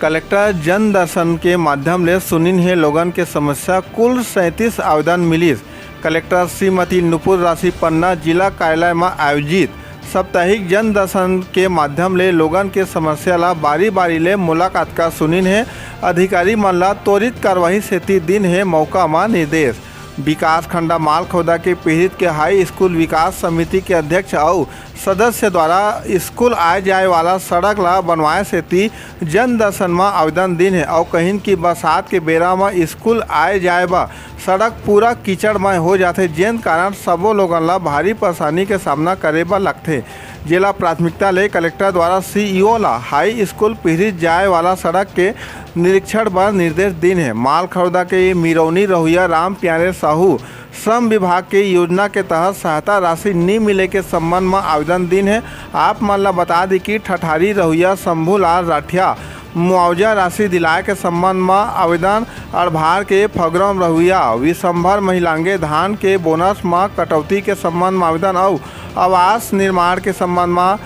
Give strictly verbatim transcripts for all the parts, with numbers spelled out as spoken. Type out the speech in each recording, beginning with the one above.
Collector जन दर्शन के माध्यम ले सुनिन हे लोगन के समस्या। कुल सैंतीस आवेदन मिलिस। कलेक्टर श्रीमती नुपुर राशि पन्ना जिला कार्यालय म आयोजित साप्ताहिक जन दर्शन के माध्यम ले लोगन के समस्या ला बारी-बारी ले मुलाकात कर सुनिन हे। अधिकारी मन ला त्वरित कार्यवाही सेती दिन हे मौका म निर्देश। विकास खंडा मालखौदा के पीड़ित के हाई स्कूल विकास समिति के अध्यक्ष अउ सदस्य द्वारा स्कूल आए जाए वाला सड़क ला बनवाए सेती जन दर्शन म आवेदन दिन हे अउ कहिन कि बरसात के बेरा म स्कूल आए जाए बर सड़क पूरा कीचड़मय हो जाथे, जेन कारण सबो लोगन ला भारी परेशानी के सामना करे बर लगथे, जेला प्राथमिकता ले कलेक्टर द्वारा सीईओ ला हाई स्कूल पीड़ित जाए वाला सड़क के निरीक्षण बर निर्देश दिन हे। मालखरौदा के मिरौनी रहुइया राम प्यारे साहू श्रम विभाग के योजना के तहत सहायता राशि नी मिले के संबंध म आवेदन दिन हे। आप मन ल बता दी कि ठठारी रहुइया शंभूलाल राठिया मुआवजा राशि दिलाए के संबंध म आवेदन, अड़भार के फगरम रहुइया विशंभर महिलांगे धान के बोनस म कटौती के संबंध म आवेदन अउ आवास निर्माण के संबंध म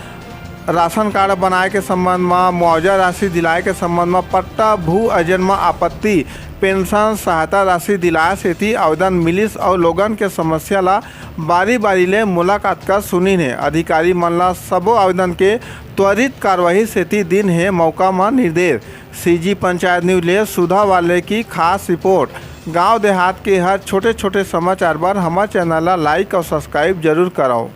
राशन कार्ड बनाए के संबंध म मुआवजा राशि दिलाए के संबंध म पट्टा भू अर्जन म आपत्ति पेंशन सहायता राशि दिलाए सेती आवेदन मिलिस अउ लोगन के समस्या ला बारी-बारी ले मुलाकात कर सुनिन हे। अधिकारी मन ला सबो आवेदन के त्वरित कार्यवाही सेती दिन हे मौका म निर्देश। सीजी पंचायत न्यूज ले सुधा वाले की खास रिपोर्ट। गांव देहात के हर छोटे-छोटे समाचार बर हमर चैनल ला लाइक अउ सब्सक्राइब जरूर करव।